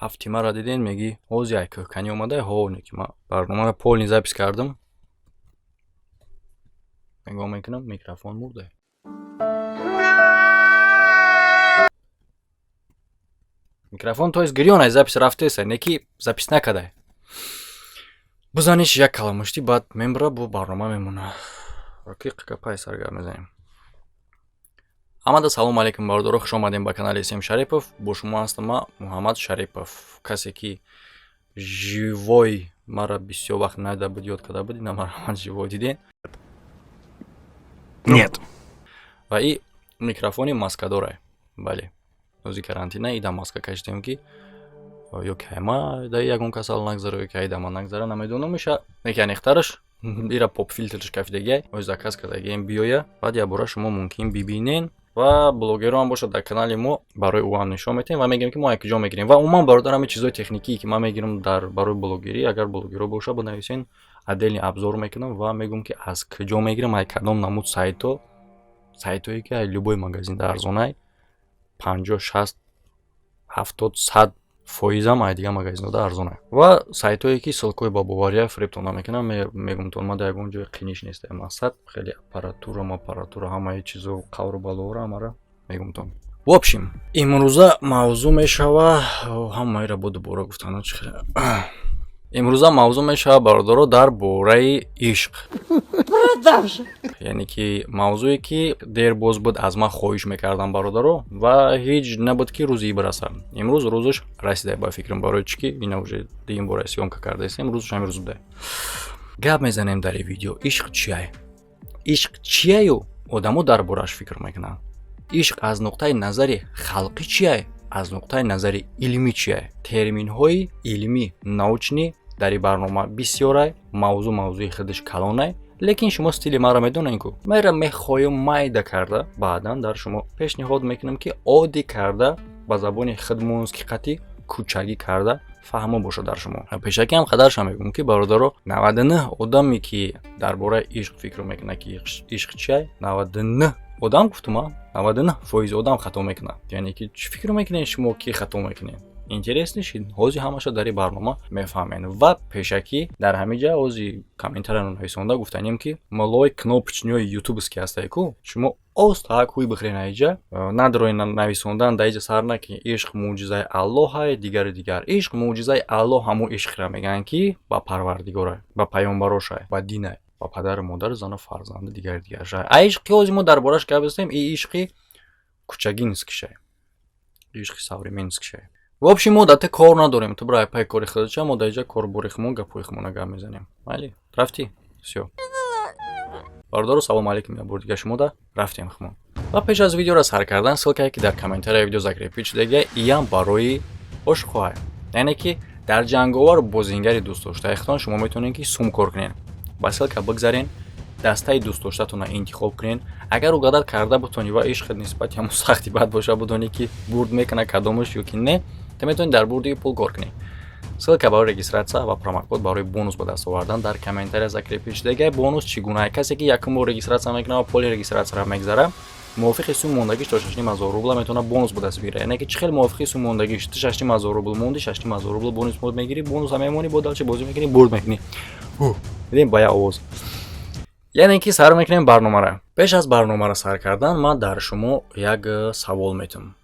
Ҳафти маро диден, мегӣ ҳози ай кӯҳканӣ омадай? Ҳо, не ки ман барномаро полный запись кардам. Нигоҳ мекунам, микрофон мурда. Микрофон, то есть, гирён ай запись рафтеса, не ки запись накардай. Бизаниш як каламуштӣ, баъд мембра, бо барнома мемона. Ки қапай саргап мезанем. Ҳамада салому алейкум, бародаро, хуш омадем ба канали Сем Шарипов. Бо шумо ҳастам ман, Муҳаммад Шарипов. Касе ки живой маро бисёр вақт надида буд, ёд карда буд, ина марҳамат, живой диден. Нет. Ва и микрофони маскадорай. Бале. Рӯзи карантина ида маска кашидем, ки ё ки ма да ягон касал нагзара, ё ки айда ма нагзара, намедонам иша. Яке анехтараш ира поп филтрш кафидагиай, оз заказ кардагием, биёя, баъд якбора шумо мумкин бибинен ва блогерро ҳам бошад, дар канали мо барои ӯ ҳам нишон метиҳем ва мегӯем, ки мо якҷо мегирем. Ва умуман, бародар, ҳамин чизҳои техникие, ки ман мегирам дар барои блогерӣ, агар блогерҳо боша, бинависен, отдельный обзор мекунам ва мегӯям, ки аз куҷо мегирам, ай кадом намуд сайтҳо, сайтҳое ки ай любой магазин дар арзонай, 50, 60, 70, 100 фоизам ай дигар магазинҳода арзонай ва сайтҳое ки ссылкаҳои ба бовария, фиребтон намекунам, мегӯмтон, ма дар ягон ҷои қиниш нестам. Мақсад, хеле аппаратура аппаратура, ҳамаи чизо, қавру балоро ҳамаро мегӯмтон. В общем, имрӯза мавзӯъ мешава, ҳамаиро бо дубора гуфтан чӣ хеле. Имрӯза мавзӯъ мешава, бародаро, дар бораи ишқ, яъне ки мавзӯе ки дербоз буд аз ман хоҳиш мекардам, бародаро, ва ҳеҷ набуд, ки рӯзи бираса. Имрӯз рӯзаш расида, ба фикрам, барои чӣ ки ина уже дуюм бора съёмка кардаистем, рӯзаш ҳамин рӯз буда. Гап мезанем дар ин видео: ишқ чиай, ишқ чиаю одамо дар борааш фикр мекунанд, ишқ аз нуқтаи назари халқӣ чиай, аз нуқтаи назари илмӣ чиай. Терминҳои илмӣ, научный дар ин барнома бисёрай, мавзӯъ мавзӯи худаш калонай, лекин шумо стили маро медонед ку, маро мехоҳем майда карда, баъдан дар шумо пешниҳод мекунам, ки оддӣ карда, ба забони худмонски қатӣ кӯчагӣ карда фаҳмо бошад дар шумо. Пешакӣ ҳам қадарша мегӯм, ки, бародаро, 99 одаме ки дар бораи ишқ фикр мекунад, ки ишқ чиай, 99 одам гуфтума, 99% одам хато мекунад. Яъне ки чӣ фикр мекунед шумо, ки хато мекунед? Интересный шид, ҳозир ҳамаша дар ин барнома мефаҳмед. Ва пешакӣ дар ҳамин ҷа ҳозир комментарияро нависонда гуфтанем, ки малои кнопочныйҳои ютубский ҳастае ку, шумо остак ҳуй бихӯрен, аиҷа надрои нависондан, дар иҷа сар наки ишқ мӯъҷизаи Аллоҳай, дигару дигар. Ишқ мӯъҷизаи Аллоҳ ҳамун ишқра мегӯянд, ки ба Парвардигорай, ба паёмбарошай, ба динай, ба падару модару зану фарзанду дигару дигаршай. А ишқи ҳозир мо дар бораш гап застем, и ишқи кӯчагинскишай, ишқи современскишай. В общем, мо дар те кор надорем, ту бирай пай кори худача, мо дар иҷа корбори хумон, гапҳои хумона гап мезанем. Майли, рафтӣ? Всё, бародаро, салому алейкум, як бори дига шумода. Рафтем хумон. Ва пеш аз видеоро сар кардан, ссылкае ки дар комментарияи видео закрепить шудагия, иам барои ошиқҳоа, яъне ки дар ҷанговар бозингари дӯстдоштаи худтон шумо метавонед, ки сум кор кунед. Ба ссылка бигзарен, дастаи дӯстдоштатонро интихоб кунед. Агар угадать карда бутонӣ ва ишқат нисбати ҳамон сахти бад боша, будонӣ, ки бурд мекунад кадомаш ё ки не, ту метавонӣ дар бурди пул кор кунӣ. Ссылка барои регистрация ва промокод барои бонус ба даст овардан дар комментария закрепить шудагия. Бонус чӣ гуна? Касе ки якум бор регистрация мекунад ва поли регистрацияро мегзара, мувофиқи сум мондагиш то 6500 рубла метавонад бонус ба даст бигирад. Яъне ки чӣ хел мувофиқи сум мондагиш? Ту 6500 рубл монди, 6500 рубл бонус мегирӣ, бонуса мемонӣ, бо дальше бозӣ мекунӣ, бурд мекунӣ. Дидем ба як овоз. Яъне ки сар мекунем барномара. Пеш аз барномаро сар кардан ман дар шумо як савол метавам.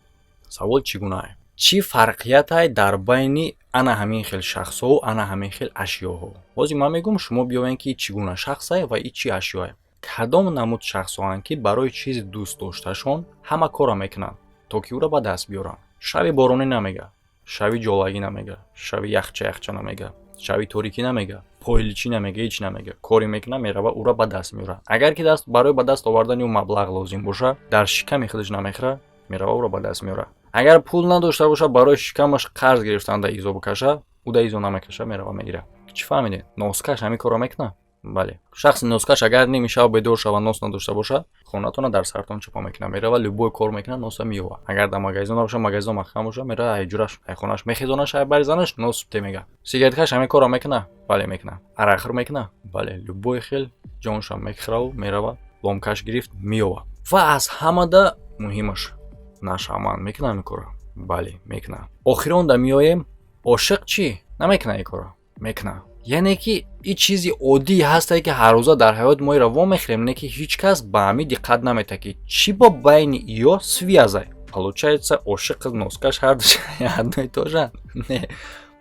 Савол чӣ гунае? Чӣ фарқиятай дар байни ана ҳамин хел шахсҳову ана ҳамин хел ашёҳо? Ҳозир ман мегӯм, шумо биёвед, ки чӣ гуна шахсае ва и чӣ ашёе. Кадом намуд шахсҳоанд, ки барои чизи дӯст дошташон ҳама корро мекунанд, то ки ӯро ба даст биёранд? Шаби боронӣ намега, шаби ҷолагӣ намега, шаби яхча яхча намега, шаби торикӣ намега, пойличӣ намега, ҳеҷ намега, коре мекунад, мерава, ӯро ба даст меорад. Агар ки даст барои ба даст овардани ӯ маблағ лозим бошад, дар шиками худаш намехӯрад, мерава, ӯро ба даст меорад. Агар пул надошта бошад, барои шикамаш қарз гирифтан да изо бикаша, ӯ да изо намекаша, мерава, мегирад. Чӣ фаҳмидед? Носкаш ҳамин корро мекунад? Бале, шахси носкаш агар ними шаб бедор шава, нос надошта бошад, хонатона дар сартон чапа мекунад, мерава, любой кор мекунад, носа меёвад. Агар дар магазин набошад, магазин маҳкам бошад, мерава, ай ҷураш, ай хонаш мехезонаш, ай бари занаш нос те мега. Сигареткаш ҳамин корро мекунад? Бале, мекунад. Арақхӯр мекунад? Бале, любой хел ҷонша мехӯраву мерава, ломкаш гирифт, меёвад. Ва аз ҳамада муҳимаш, нашаман мекунад ҳамин корро? Бале, мекунад. Охиронда меоем. Ошиқ чӣ намекуна? Ин корро мекуна. Яъне ки ин чизи оддие ҳастае, ки ҳаррӯза дар ҳаёт мо иро вомехӯрем, не ки ҳеҷ кас ба ҳамин диққат наметаҳад, ки чӣ бо байни ё связь. Получается, ошиқи носкаш ҳардуш одно и то же? Не,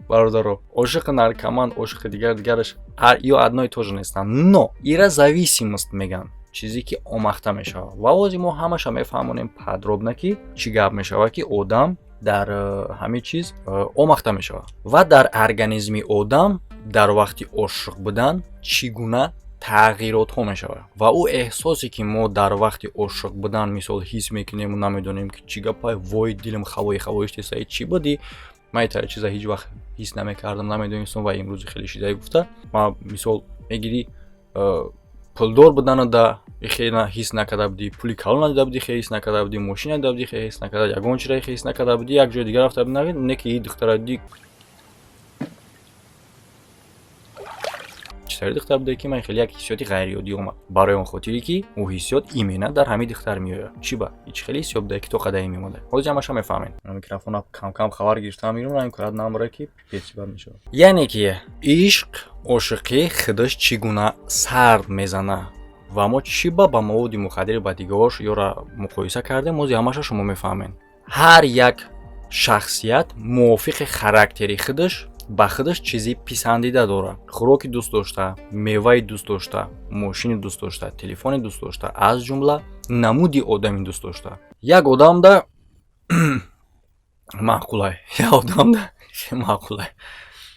бародаро, ошиқи наркоман, ошиқи дигар дигараш ё одно и то же нестанд. Но ира зависимость мегӯянд, чизе ки омахта мешавад. Ва ози мо ҳамаша мефаҳмонем подробно, ки чӣ гап мешавад, ки одам дар ҳамин чиз омахта мешавад ва дар организми одам дар вақти ошиқ будан чӣ гуна тағйиротҳо мешавад ва ӯ эҳсосе, ки мо дар вақти ошиқ будан, мисол, ҳис мекунему намедонем, ки чӣ гапай. Вой, дилам хавои хавоиш тесаи, чӣ будӣ? Ман итари чиза ҳеҷ вақт ҳис намекардам, намедонистам ва имрӯзи хеле шидае гуфта. Ма, мисол, мегирӣ, пулдор буданада хеле ҳис накарда будӣ, пули калон надида будӣ, хеле ҳис накарда будӣ, мошина надида будӣ, хеле ҳис накарда, ягон чиро хеле ҳис накарда будӣ, як ҷои дигар рафта будӣ, не ки духтара дидӣ. Читари духтар буде, ки ман хеле як ҳиссиёти ғайриоддӣ омад, барои он хотире ки ӯ ҳиссиёт именно дар ҳамин духтар меояд. Чӣ ба ҳеч хеле ҳиссиёт буде, ки то қадаи меомада. Ҳозир ҳамаша мефаҳмед. Микрофона кам-кам хабар гирифтам, мирон ин корат намбара, ки пипец бад мешавад. Яъне ки ишқ, ошиқӣ худаш чӣ гуна сард мезана ва мо чӣ ба маводи мухаддир, ба дигарош ёра муқоиса кардем, ҳозир ҳамаша шумо мефаҳмед. Ҳар як шахсият мувофиқи характери худаш ба худаш чизи писандида дорад: хӯроки дӯст дошта, меваи дӯст дошта, мошини дӯст дошта, телефони дӯст дошта, аз ҷумла намуди одами дӯст дошта. Як одамда маъқулай, як одамда маъқулай.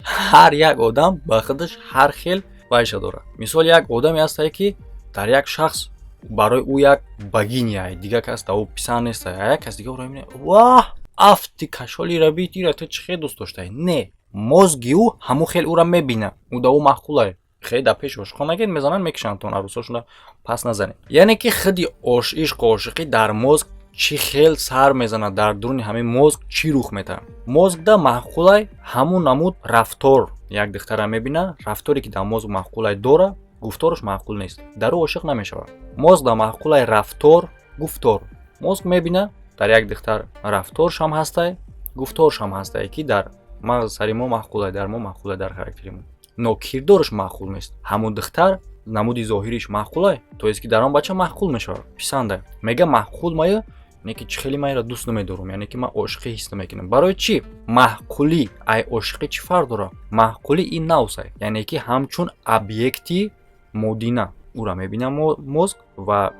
Ҳар як одам ба худаш ҳар хел вайша дорад. Мисол, як одаме ҳастае, ки дар як шахс барои ӯ як богиня, дигар кас да ӯ писанд неста. Як кас дига ӯро мебинад: «Ваҳ, афти кашоли рабит, ира ту чӣ хел дӯст доштаи?» Не, мозги ӯ ҳамун хел ӯра мебинад, ӯ да ӯ маъқулай. Хеле дар пеши ошиқон нагед, мезананд, мекушандтон, арӯсошона пас назанед. Яъне ки худи ишқу ошиқӣ дар мозг чӣ хел сар мезанад, дар дуруни ҳамин мозг чӣ рух метаҳад? Мозгда маъқулай ҳамун намуд рафтор. Як духтара мебина, рафторе ки дар мозг маъқулай дора, гуфтораш маъқул нест, дар ӯ ошиқ намешавад. Мозг дар маъқулай рафтор, гуфтор. Мозг мебина, дар як духтар рафторшам ҳастай, гуфторшам ҳастай, ки дар мағзи сари мо маъқулай, дар мо маъқулай, дар характери мо, но кирдораш маъқул нест. Ҳамун духтар намуди зоҳириш маъқулай, то есть ки дар он бача маъқул мешавад, писандай. Мега: «Маъқул мая, не ки чӣ хеле ман инро дӯст намедорам, яъне ки ман ошиқӣ ҳис намекунам». Барои чӣ? Маъқулӣ ай ошиқӣ чӣ фарқ дорад? Маъқулӣ ин навсай, яъне ки ҳамчун объекти модина ӯра мебинам мозг ва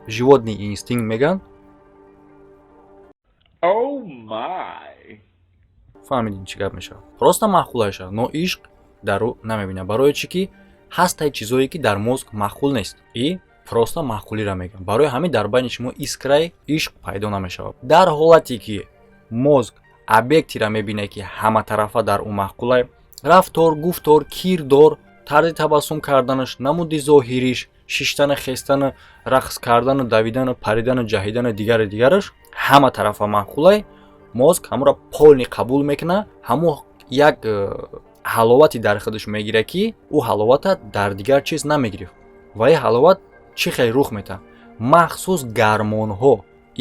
животный инстинкт мегӯянд. Oh my. Фаҳмидин, чӣ гап мешавад? Просто маъқулайша, но ишқ дар ӯ намебинад. Барои чӣ? Ки ҳастай чизое, ки дар мозг маъқул нест и просто маъқулиро мегӯям. Барои ҳамин дар байни шумо искраи ишқ пайдо намешавад. Дар ҳолате ки мозг объектиро мебинад, ки ҳаматарафа дар ӯ маъқулай: рафтор, гуфтор, кирдор, тарзи табассум карданаш, намуди зоҳириш, шиштану хестану, рақс кардану, давидану, паридану, ҷаҳидану, дигару дигараш ҳама тарафа маъқулай, мозг ҳамонро полный қабул мекунад. Ҳамон як ҳаловате дар худаш мегирад, ки ӯ ҳаловата дар дигар чиз намегирифт. Ва ин ҳаловат чӣ хел рух метаҳад? Махсус гармонҳо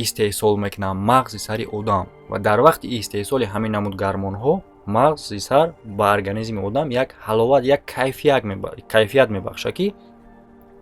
истеҳсол мекунанд мағзи сари одам ва дар вақти истеҳсоли ҳамин намуд гармонҳо мағзи сар ба организми одам як ҳаловат, як кайфият мебахшад, ки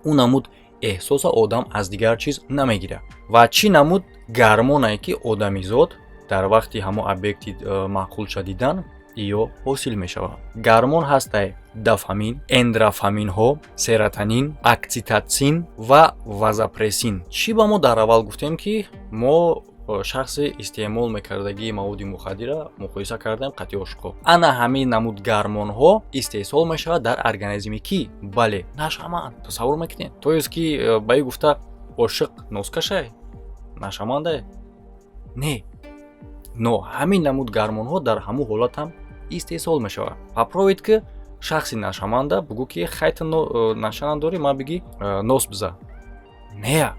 ӯ намуд эҳсоса одам аз дигар чиз намегирад. Ва чӣ намуд гармонае, ки одамизод дар вақти ҳамон объекти маъқулша дидан ё ҳосил мешавад? Гармон ҳастай: дофамин, эндорфинҳо, серотонин, окситоцин ва вазопрессин. Чӣ ба мо дар аввал гуфтем, ки мо шахси истеъмол мекардагии маводи мухаддира муқоиса кардем қатъи ошиқҳо. Ана ҳамин намуд гармонҳо истеҳсол мешавад дар организми кӣ? Бале, нашъаманд. Тасаввур мекунед, то есть ки ба ин гуфта ошиқ носкашай, нашъамандай не, но ҳамин намуд гармонҳо дар ҳамун ҳолат ҳам истеҳсол мешавад. Попробуйте, ки шахси нашъаманда бугӯ, ки хайта наша надорӣ, ман бигӣ нос биза. Не,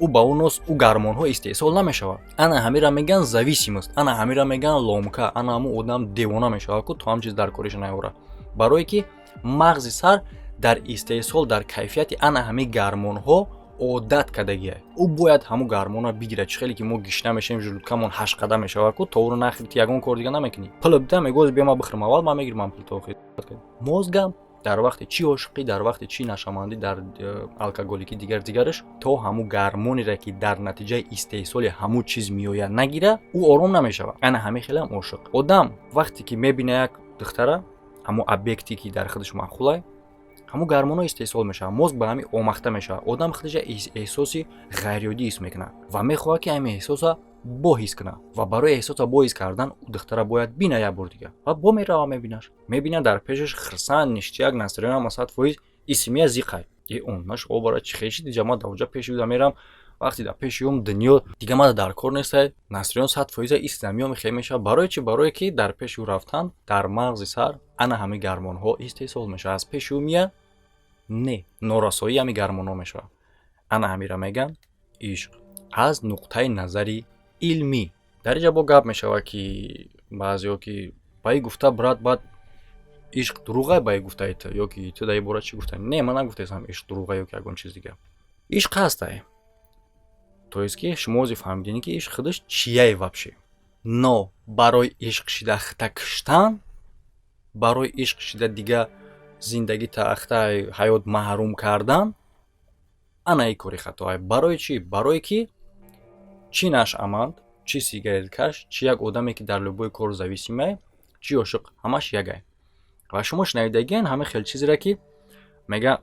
ӯ ба ӯ нос, ӯ гармонҳо истеҳсол намешавад. Ана ҳамира мегӯянд зависимость, ана ҳамира мегӯянд ломка. Ана ҳамун одам девона мешавад, ку то ҳам чиз дар кориша наёрад, барое ки мағзи сар дар истеҳсол, дар кайфияти ана ҳамин гармонҳо. Одат кардагия, ӯ бояд ҳамун гармона бигирад. Чӣ хеле ки мо гишна мешавем, желудка мон ҳаштқадам мешавад ку, то ӯро нахӯри, ту ягон кор дига намекунӣ. Пул бида, мегӯ, биё, ман бихӯрам аввал, ман мегирам пул. То мозг ам дар вақти чӣ ошиқӣ, дар вақти чӣ нашамандӣ, дар алкоголикӣ, дигар дигараш, то ҳамун гармонеро, ки дар натиҷаи истеҳсоли ҳамун чиз меояд, нагира, ӯ ором намешавад. Ана ҳамин хелам ошиқ одам вақте ки мебина як духтара, ҳамун объекте, ки дар худаш маъқулай, ҳамун гармонҳо истеҳсол мешавад, мозг ба ҳамин омахта мешавад. Одам худаша эҳсоси ғайриоддӣ ҳис мекунад ва мехоҳад, ки ҳамин эҳсоса бо ҳис кунад. Ва барои эҳсоса бо ҳис кардан ӯ духтара бояд бина як бор дига. Ва бо мерава, мебинаш, мебина, дар пешаш хирсанд ништяк, настроение ма 100%, исмия зиқай е он наш обара чи хеши диҷа. Ма дар оҷа пеши уда мерам, вақте дар пеши ум дунё дига мада дар кор нестай, настроение 100% истамиё мехе мешавад. Барои чи? Барое ки дар пеши ӯ рафтан дар мағзи сар ана ҳамин гармонҳо истеҳсол мешавад. Аз пеши ӯ мия не, норасоии ҳамин гармонҳо мешавад. Ана ҳамира мегӯянд ишқ аз нуқтаи назари илмӣ. Дар инҷа бо гап мешавад, ки баъзеҳо, ки ба и гуфта, брат, баъд ишқ дурӯғай, ба и гуфтаи ту, ё ки ту дар ин бора чӣ гуфта? Не, ман нагуфтаистам ишқ дурӯға ё ки ягон чиз дига. Ишқ ҳастай, то есть ки шумо ози фаҳмидем, ки ишқ худаш чияе вообще. Но барои ишқ шида хита киштан, барои ишқ шида дига зиндагӣ тахтаи ҳаёт маҳрум кардан, ана ин кори хатоае. Барои чӣ? Барое ки чӣ нашъаманд, чӣ сигареткаш, чӣ як одаме, ки дар любой кор зависимае, чӣ ошиқ, ҳамаш ягай. Ва шумо шунавидагиен ҳамин хел чизеро, ки мега,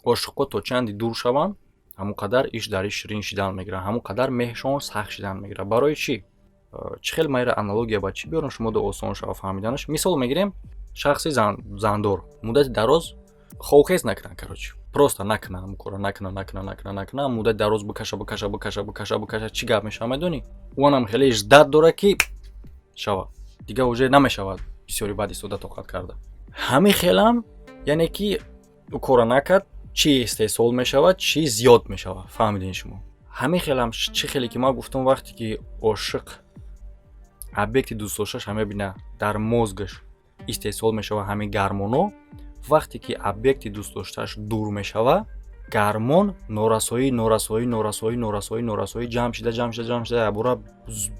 ошиқҳо то чанде дур шаванд, ҳамон қадар иш дар иш ширин шидан мегирад, ҳамон қадар меҳршон сахт шидан мегирад. Барои чӣ? Чӣ хел майра аналогия ба чӣ биёрам, шумо осон шава фаҳмиданаш? Мисол мегирем: шахси зандор муддати дароз ховхез накунад, короче, просто накунад ҳамон корро, накунад, накунад, накунад, накунад, муддати дароз бикаша, бикаша, бикаша, бикаша, бикаша, чӣ гап мешава, медонӣ? Уанам хеле ждать дорад, ки шава, дига уже намешавад. Бисёри баъд истода тоқат карда, ҳамин хелам, яъне ки ӯ корро накард, чӣ истеҳсол мешавад, чӣ зиёд мешавад, фаҳмидин шумо? Ҳамин хелам, чӣ хеле ки ман гуфтам, вақте ки ошиқ объекти дӯстдошташа мебина, дар мозг аш истеҳсол мешавад ҳамин гармоно. Вақте ки объекти дӯстдоштааш дур мешавад, гармон норасоӣ, норасоӣ, норасоӣ, норасоӣ, норасоӣ ҷамъ шида, ҷамъ шида, ҷамъ шида, якбора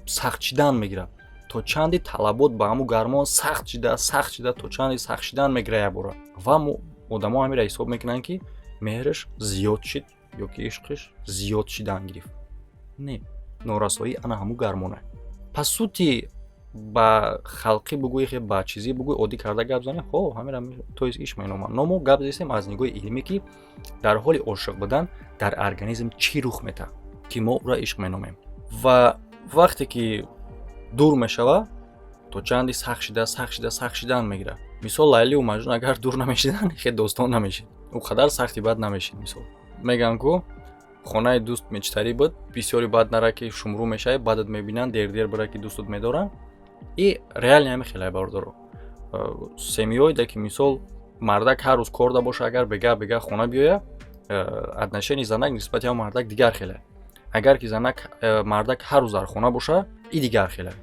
сахт шидан мегирад. То чанди талабот ба ҳамун гармон сахт шида, сахт шида, то чанди сахт шидан мегирад якбора. Ва одамо ҳаминро ҳисоб мекунанд, ки меҳраш зиёд шид ё ки ишқиш зиёд шидан гирифт. Не, норасоӣ ана ҳамун гармона. По сути, ба халқӣ бугӯи, хе ба чизӣ бугӯй, оддӣ карда гап занем, хо, ҳамира, то есть, ишқ меноманд. Но мо гап застем аз нигоҳи илмӣ, ки дар ҳоли ошиқ будан дар организм чӣ рух метаҳад, ки мо ӯро ишқ меномем. Ва вақте ки дур мешавад, то чанди сахт шида, сахт шида, сахт шидан мегирад. Мисол, Лайливу Маҷнун агар дур намешидан, хе достон намешид, ӯ қадар сахти бад намешид. Мисол, мегӯянд ку, хонаи дӯст мечтарӣ буд, бисёри бад нара, ки шумрӯ мешавӣ, бадат мебинанд, дер дер бира, ки дӯстат медоранд. И реально ҳамин хелай, бародаро. Семья йда ки, мисол, мардак ҳар рӯз корда боша, агар бега бега хона биёя, отношении занак нисбати ҳамон мардак дигар хеле. Агар ки занак, мардак ҳар рӯз дар хона боша, и дигар хеле.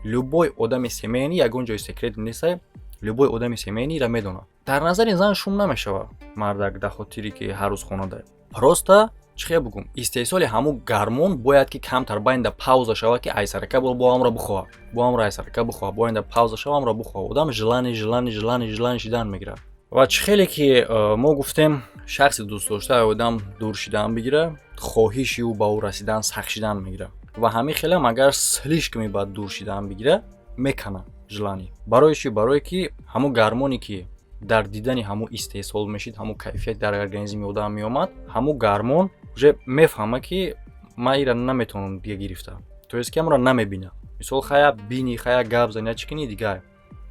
Любой одами семейный, ягон ҷои секрет нестай, любой одами семейный ра медонад. Дар назари зан шум намешавад мардак, дар хотире ки ҳар рӯз хона да. Просто, чӣ хел бигӯм, истеҳсоли ҳамун гармон бояд ки камтар байнда пауза шавад, ки айсарака бо ҳамро бихоҳад, бо ҳамро айсарака бихоҳад, бо инда пауза шава, ҳамро бихоҳад. Одам желание, желание, желание, желание шидан мегирад. Ва чӣ хеле ки мо гуфтем, шахси дӯстдоштаи одам дур шидан бигира, хоҳиши ӯ ба ӯ расидан сахт шидан мегирад. Ва ҳамин хелам агар слишком баъд дур шидан бигира, мекана желание. Барои чӣ? Барое ки ҳамун гармоне, ки дар дидани ҳамун истеҳсол мешид, ҳамун кайфият дар организми одам меомад, ҳамун гармон уже мефаҳма, ки ман ира наметавонам дига гирифта, то есть ки ҳамонро намебина. Мисол, хая бини, хая гап зани, чӣ кини дигар,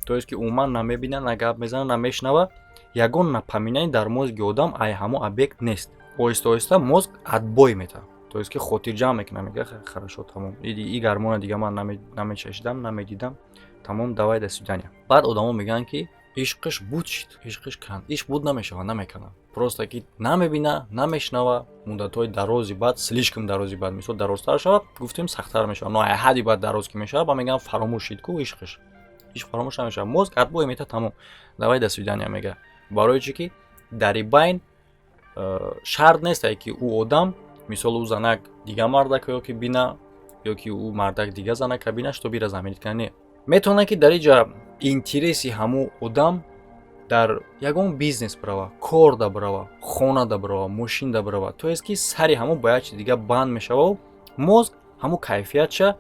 то есть ки умуман намебина, на гап мезана, на мешунава, ягон напоминание дар мозг и одам ай ҳамон объект нест. Оҳиста оҳиста мозг отбой метаҳад, то есть ки хотирҷамъ мекунад, мега: «Хорошо, тамом, и гармона дига ман намечашидам, намедидам, тамом, давай, до свидания». Баъд одамо мегӯянд, ки ишқиш буд шид, ишқиш канд. Ишқ буд намешавад, намекунад, просто ки намебина, намешунава муддатҳои дарози баъд, слишком дарози баъд. Мисол, дарозтар шавад, гуфтем, сахттар мешавад, но ай ҳадди баъд дароз ки мешавад, ба мегӯянд, фаромӯш шид ку ишқиш. Ишқ фаромӯш намешавад, мозг отбой метаҳад, тамом, давай, до свидания мега. Барои чӣ? Ки дари байн Шарт нестае, ки ӯ одам, мисол, ӯ занак дига мардака ё ки бина, ё ки ӯ мардак дига занака бина, чтобы ира заменить кунад. Не, метавонад, ки дар иҷа интереси ҳамун одам дар ягон бизнес бирава, кор да бирава, хона да бирава, мошин да бирава. То есть ки сари ҳамун ба як чиз дига банд мешавау мозг ҳамун кайфиятша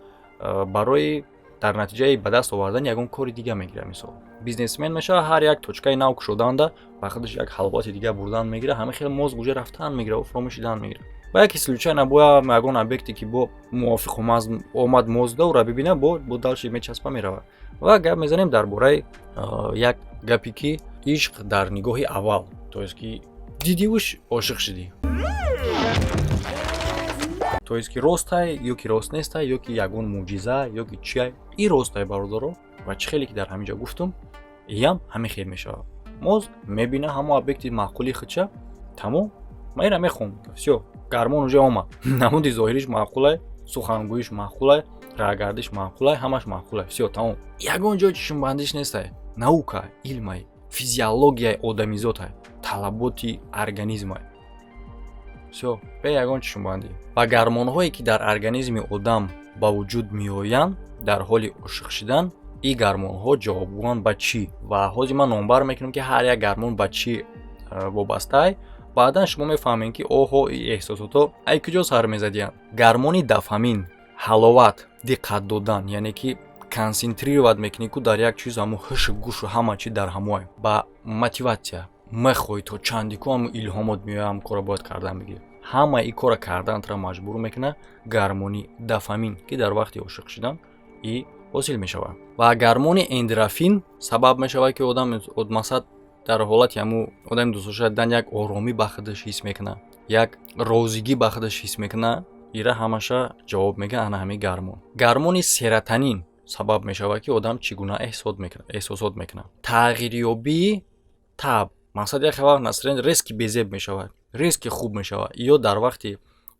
барои дар натиҷаи ба даст овардани ягон кори дига мегирад. Мисол, бизнесмен мешава, ҳар як точкаи нав кушоданда ба худаш як ҳаловати дига бурдан мегирад. Ҳамин хел мозг уже рафтан мегирад, фуромӯш шидан мегирад. Ба яке случайно боя ягон объекте, ки бо мувофиқ омад мозгда, ӯра бибина, бо дальше мечаспа, меравад. Ва гап мезанем дар бораи як гапе, ки ишқ дар нигоҳи аввал, то есть ки дидивуш, ошиқ шидӣ, то есть ки ростай ё ки рост нестай, ё ки ягон мӯъҷиза, ё ки чия. И ростай, бародаро. Ва чӣ хеле ки дар ҳамин ҷо гуфтум, иам ҳамин хел мешавад. Мозг мебина ҳамон объекти маъқули худша, тамом, ман ира мехоҳам, всё, гармон уже омад. Намуди зоҳириш маъқулай, сухангӯиш маъқулай, раҳгардиш маъқулай, ҳамаш маъқулай, всё, тамом. Ягон ҷой чишмбандиш нестай. Наука, илмай, физиологияи одамизотай, талаботи организмай, всё, бе ягон чишмбандӣ. Ва гармонҳое, ки дар организми одам ба вуҷуд меоянд дар ҳоли ошиқ шидан, ин гармонҳо ҷавобгӯянд ба чӣ? Ва ҳозир ман номбар мекунам, ки ҳар як гармон ба чӣ вобастаай. Баъдан шумо мефаҳмед, ки оҳо, ин эҳсосотҳо ай куҷо сар мезадиянд. Гармони дофамин: ҳаловат, диққат додан, яъне ки концентрировать мекунӣ ку дар як чиз, ҳамун ҳушу гӯшу ҳама чи дар ҳамоай. Ба мотиватсия мехоҳӣ, то чанди ку ҳамун илҳомот меояд, ҳам кора бояд кардан бигирӣ. Ҳама ин кора кардантро маҷбур мекунад гармони дофамин, ки дар вақти ошиқ шудан и ҳосил мешавад. Ва гармони эндорфин сабаб мешавад, ки одам, мақсад, дар ҳолати ҳамун одами дӯстдошта дидан як оромӣ ба худаш ҳис мекунад, як розигӣ ба худаш ҳис мекунад. Ира ҳамаша ҷавоб мегӯяд ана ҳамин гармон. Гармони серотонин сабаб мешавад, ки одам чӣ гуна эҳсосот мекунад. Тағйирёбии таб, мақсад, як вақт настроение резко безеб мешавад, резко хуб мешавад. Ё дар вақти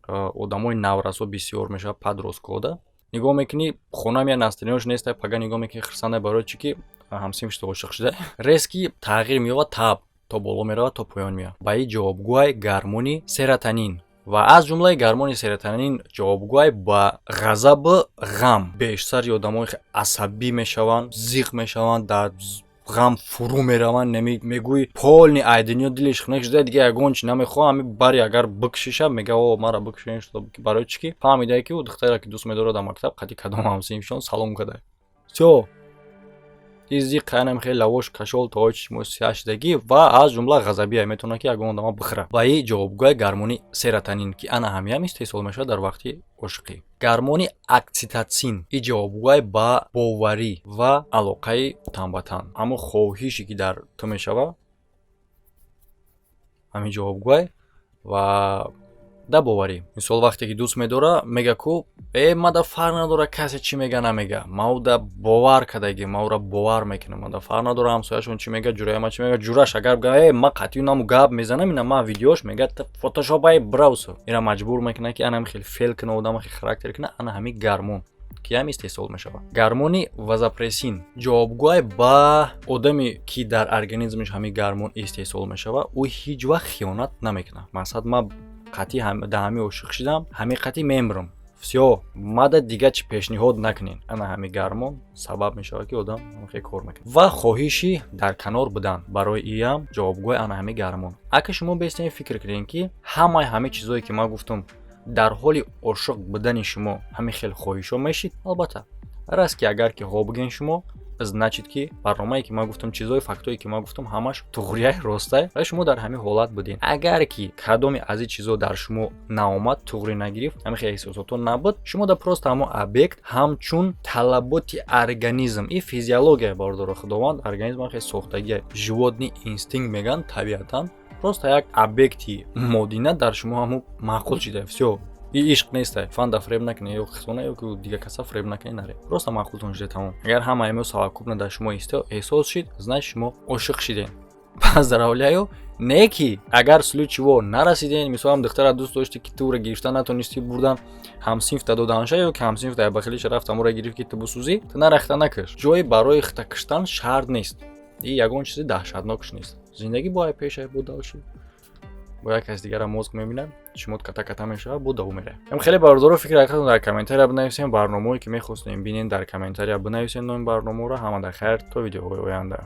одамои наврасо бисёр мешавад, подросткода. Нигоҳ мекунӣ, хонам я настроениёш неста, пага нигоҳ мекунӣ, хирсанда. Барои чӣ? Ки ҳамсинфшто ошиқ шуда. Резко тағйир меёбад таб, то боло меравад, то поён меояд. Ба ин ҷавобгӯай гармони серотонин. Ва аз ҷумлаи гармони серотонин ҷавобгӯай ба ғазабу ғам. Бештари одамои асабӣ мешаванд, зиқ мешаванд, дар ғам фурӯ мераванд. Мегӯи, полный ай дунё дилиш хунак шуда, дига ягон чи намехоҳам. Ҳами бари агар бикшиша, мега: «О, мара бикшен». Барои чӣ? Ки фаҳмидае, ки ӯ духтаре, ки дӯст медорад, дар мактаб қади кадом ҳамсинфшон салом кадай. Всё, иззиқ қаянам, хеле лавош кашол то шидагӣ. Ва аз ҷумла ғазабия метавонад, ки ягон одама бихӯра. Ва и ҷавобгӯи гармони серотонин, ки ана ҳамиам истеҳсол мешавад дар вақти ошиқӣ. Гармони окситотсин и ҷавобгӯи ба боварӣ ва алоқаи тан ба тан, ҳамон хоҳише, ки дар ту мешавад, ҳамин ҷавобгӯй ва да боварӣ. Мисол, вақте ки дӯст медора, мега ку: «Э, мада фарқ надора, касе чӣ мега, намега, ма уда бовар кардагӣ, ма ӯра бовар мекунам, мада фарқ надора ҳамсояшон чӣ мега, ҷураи ма чӣ мега». Ҷураш агар бга: «Э, ма қатъи наму гап мезанам, ина ма видеош», мега, фотошопай бравсо. Ира маҷбур мекунад, ки анам хел фел куна, одама хел характер куна. Ана ҳамин гармон, ки ҳам истеҳсол мешавад. Гармони вазопрессин ҷавобгӯай ба одаме, ки дар организмаш ҳамин гармон истеҳсол мешавад, ӯ ҳеҷ вақт хиёнат намекунад. Мақсад, ма қатъи да ҳамин ошиқ шидам, ҳамин қатъи мемирам, всё, мада дига чӣ пешниҳод накунен. Ана ҳамин гармон сабаб мешавад, ки одам хел кор мекунад. Ва хоҳиши дар канор будан барои иам ҷавобгӯи ана ҳамин гармон. Ака, шумо бестен фикр кунед, ки ҳамаи ҳамин чизое, ки ман гуфтам, дар ҳоли ошиқ будани шумо ҳамин хел хоҳишҳо мешид? Албатта, раст ки агар ки ҳо бигӯен шумо, значит, ки барномае, ки ман гуфтам, чизҳои, фактое, ки ман гуфтам, ҳамаш туғрияй, ростай ва шумо дар ҳамин ҳолат будем. Агар ки кадоме аз ин чизҳо дар шумо наомад, туғрӣ нагирифт, ҳамин хел эҳсосотҳо набуд, шумо да просто ҳамон объект ҳамчун талаботи организм и физиология, бародаро, Худованд организм хел сохтагия, животный инстинкт мегӯянд, табиатан просто як объекти модина дар шумо ҳамун маъқул шида, всё. И ишқ нестай, фанда фреб накунед, ё хисона, ё ки дига каса фреб накунед, наре, просто маъқултон шида, тамом. Агар ҳама имо совокупно дар шумо эҳсос шид, значит, шумо ошиқ шидем, поздравляю. Не ки агар случайно нарасиден, мисол, духтара дӯст дошти, ки ту ӯра гирифта натонистӣ, бурдан ҳамсинфта доданша, ё ки ҳамсинфта бахилиша рафт, амура гирифт, ки ту бисӯзӣ, ту нарахта накаш. Ҷое барои хита киштан шарт нест и ягон чизи даҳшатнокш нест. Зиндагӣ бояд пеша бо дальше. Бо як каси дигара мозг мебинад, шумод ката ката мешавад, бо даву меравад. Ам хеле, бародаро, фикр ҳақиқатон дар комментария бинависем. Барномаое ки мехостем бинен, дар комментария бинависем номи барномаро. Ҳама дар хайр, то видеоҳои оянда.